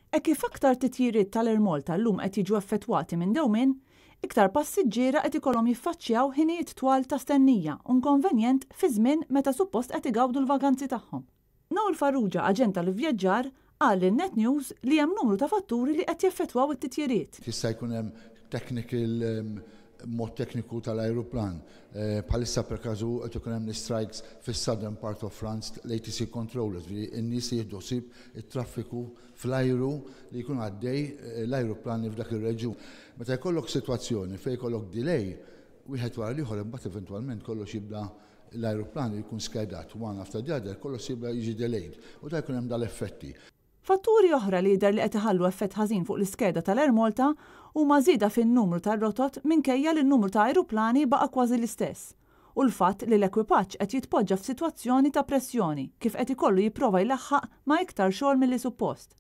Hekk kif aktar titjiriet tal-Air Malta llum qed jiġu effettwati minn dewmien, iktar passiġġiera qed ikollhom jiffaċċjaw ħinijiet twal ta' stennija u nkonvenjent fi żmien meta suppost qed igawdu l-vaganzi tagħhom. Noel Farrugia, aġent tal-ivvjaġġar, qal lil Net News li hemm numru ta' fatturi li qed jeffettwaw it-titjiriet. Jista' jkun hemm technical mod tekniku tal-ajruplan. Bħalissa per każu qed ikun hemm strikes fis-southern part of France, l-ATC controllers, in-nies li jieħdu ħsieb it-traffiku fl-ajru li jkun għaddej l-ajruplani f'dak ir-reġjun. Meta jkollok sitwazzjoni fejn jkollok delay, wieħed wara l-ieħor, imbagħad eventwalment kollox jibda l-ajruplan jkun skedat one after the other, kollox jibda jiġi delayed u da jkun hemm dal-effetti. Fatturi oħra li jidher li qed iħallu effett ħażin fuq l-iskeda tal-Air Malta huma żieda fin-numru tar-rotot minkejja li n-numru ta' ajruplani baqa' kważi l-istess u l-fatt li l-ekwipaġġ qed jitpoġġa f'sitwazzjoni ta' pressjoni kif qed ikollu jipprova jlaħħaq ma' iktar xogħol milli suppost.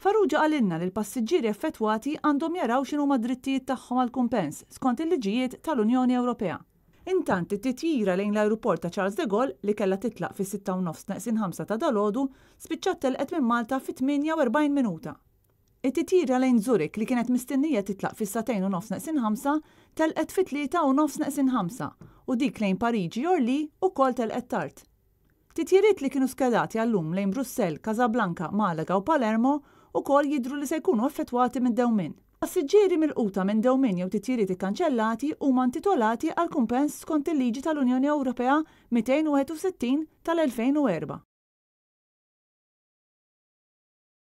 Farrugia qalilna li l-passiġġieri effettwati għandhom jaraw x'inhuma d-drittijiet tagħhom għal kumpens skont il-liġijiet tal-Unjoni Ewropea. Intant, it-titjira lejn l-ajruport ta' Charles de Gaulle li kellha titlaq fis-5:35 ta' dalgħodu spiċċat telqet minn Malta fit-48 minuta. It-titjira lejn Zurich li kienet mistennija titlaq fis-4:35 telqet fit-4:55 u dik lejn Pariġi Orly ukoll telqet tard. Titjiriet li kienu skedati għal-lum lejn Brussell, Casablanca, Malaga u Palermo ukoll jidhru li se jkunu effettwati mid-dewmien. Passiġġieri milquta minn dewmien jew titjiriet ikkanċellati huma intitolati għal kumpens skont il-liġi tal-Unjoni Ewropea 261 tal-2004.